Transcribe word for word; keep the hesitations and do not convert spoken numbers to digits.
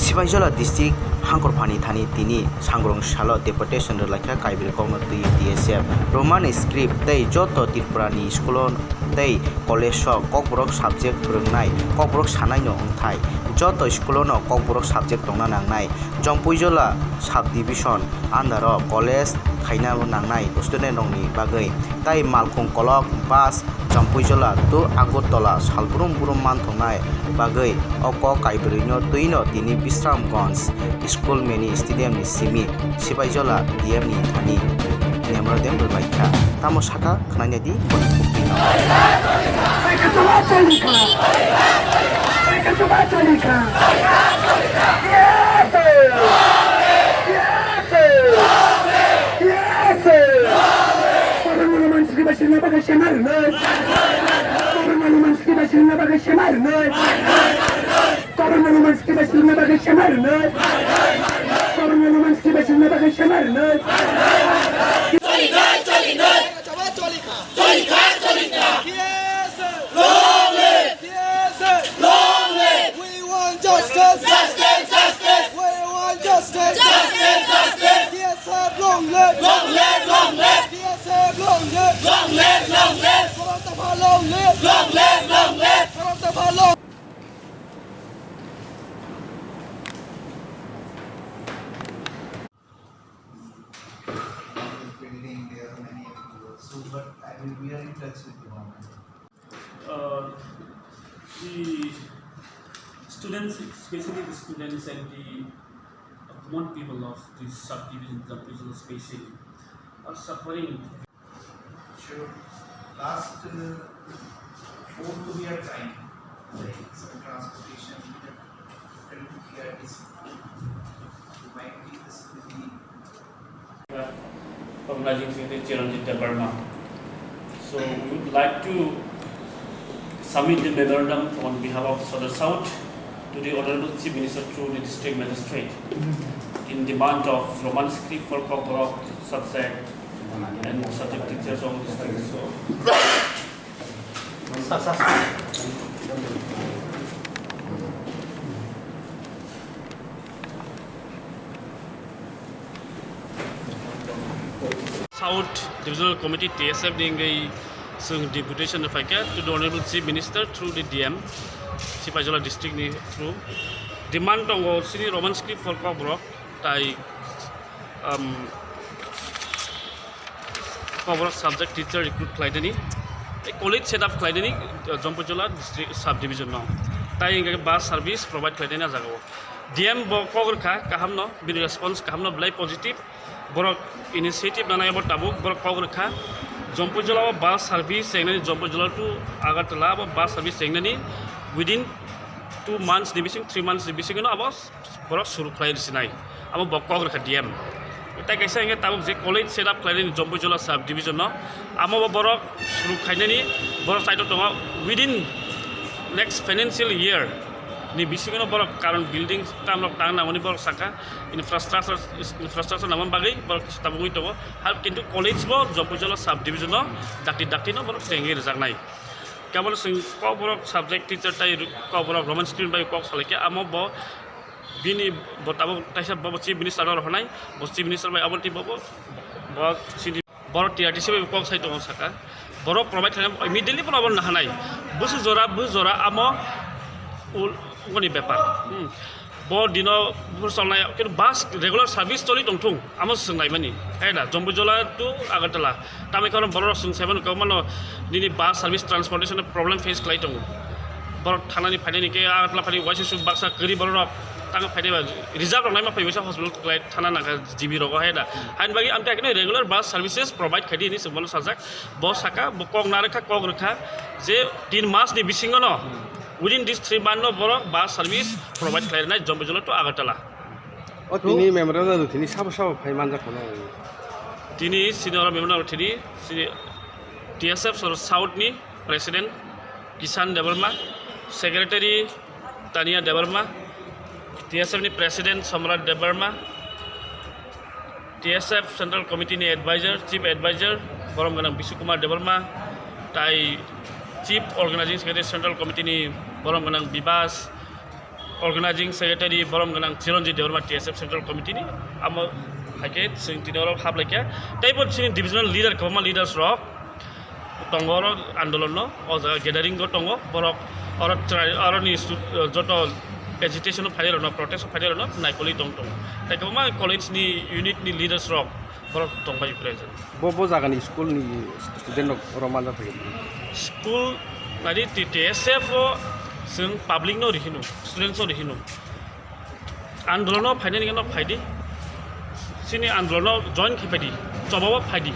Sipaijola district Hangkorphani thani tini sangrong salo deputation rwlaikha Kaibrwi kokno twi T S F. Roman script tei joto Tripura ni school o tei college o Kokborok subject phwrwngnai, Kokborok sanaino wngthai. Joto school o no Kokborok subject tongna nangnai. Jompuijola subdivision under o college khaina nangnai student rokni bagwi. Tai malkhung kolok bus Jompuijola to Agartala salbrum brum manthoknai bagwi o kok kaibrwino twino tini Bisramganj School mini stadium ni simi Sipaijola D M ni thani memorandum rwlaikha. Tamo sakha khwnainai di boni buktino. Yes! Korokno Roman script bai swrwngna bagwi sema rwnai. Korokno Roman script bai swrwngna bagwi sema rwnai. Korokno Roman script bai swrwngna bagwi sema rwnai. Korokno Roman script bai swrwngna bagwi sema rwnai. Choli kha, choli kha. Choli kha, choli kha. Yes! Long live! Yes! Long live! We want justice! Justice, justice! We want justice! Justice, justice! Yes, sir. Long live! Long live, long live! Yes, sir. Long live! Long live, long live! Bharat Dopha long live! Long live, long live! Bharat Dopha long pending, there are many approvals. So, but I will, we are in touch with the government. Uh, the students, especially the students and the common people of this subdivision, Jompuijola specially, are suffering. Sure. Last, uh, four to we are trying, like some transportation, we are this, might be this will be Organizing Secretary Chiranjit Debbarma. So we would like to submit the memorandum on behalf of Sadar South to the Honorable Chief Minister through the District Magistrate in demand of Roman script for Kokborok subject and subject teachers of district. South Divisional Committee T S F ni wngwi chwng deputation rwphaikha to the Honorable Chief Minister through the D M, Sipaijola district ni through. Demand tongo chini Roman script for Kokborok tai, um, Kokborok subject teacher recruit khlainani, tei college set up khlainani, uh, Jompuijola district subdivision no. Tai hingke bus service provide khlainani ah jagao. D M bo kok rwkha kaham no, bini response kaham no belai positive. Borok initiative nanai bo tabuk borok kok rwkha. Jompuijola o bus service chengnani Jompuijola to Agartala bo bus service chengnani within two months ni bising, three months ni bising no abo borok suru khlai rwsinai, abo bo kok rwkha D M. Tai kaisa hingke tabuk je college set up khlainani Jompuijola sub division no, amo bo borok suru khlainani borok saito tongo within next financial year ni bisingo no borok karon building tam rok tang nangmani borok saka infrastructure, infrastructure nangma bagwi borok kisa tabuk wngwi tongo. Har kintu college bo Jompuijola sub division no dakti dakti no borok chengwi rwjaknai. Kebo chwng kok borok subject teacher tai kok borok Roman student bai kok salai khe amo bo bini bo tabuk taisa bo chief minister no rohornai, bo chief minister bai abo twi bo, bo, bo chini borok T R T C bai kok sai tongo saka. Borok provide khlaina immediately bono abo nahanai. Busu jora, busu jora amo ul-, ungoni bepar. Hmm. Bo dino bus cholnai, kintu bus regular service choli tongthung, amo swngnaimani. Hai da, Jompuijola to Agartala. Tamni karon borok rok swng saimano, kwbangmano nini bus service transportation problem face khlai tongo. Borok thanani phainani khe Agartala phainani waisa su baksa kwrwi borok rok tang phainai ba reserve rok naima phai waisa hospital khlai thana nangkha G B rogo hai da. Haini bagwi amtwi haino regular bus services provide khaidi hinwi swngmano sajak. Bo saka, bo kok narwkha, kok rwkha je tin mas ni bisingo no, within this three month no borok bus service provide khlai rwnai Jompuijola to Agartala. O tini memorandum tini sabo sabo phai manjak khano. Tini sini oro memorandum tini sini T S F South ni President Kishan Debbarma, Secretary Tania Debbarma, T S F ni President Samrat Debbarma, T S F Central Committee ni Advisor, Chief Advisor borom gwnang Bishu Kumar Debbarma, tai Chief Organizing Secretary Central Committee ni borom gwnang Bibas, Organizing Secretary borom gwnang Chiranjit Debbarma T S F Central Committee ni, amo hai khe chwng tini oro hap lai kha. Tei bo chini divisional leader, kwbangma leaders rok tongo oro andolon no, o jaga gathering o tongo borok, oro try, oro ni stu-, joto agitation o phainai rok no, protest o phainai rok no naikolwi tong tongo. Tei kwbangma college ni unit ni leaders rok borok tong bai present. Bo, bo jagani school ni student rok oro manjak phai. School nari T T S F o chwng public no rihino, students no rihino. Andolon o phainani no phaidi. Chini andolon o join khe phaidi. Chobao phaidi.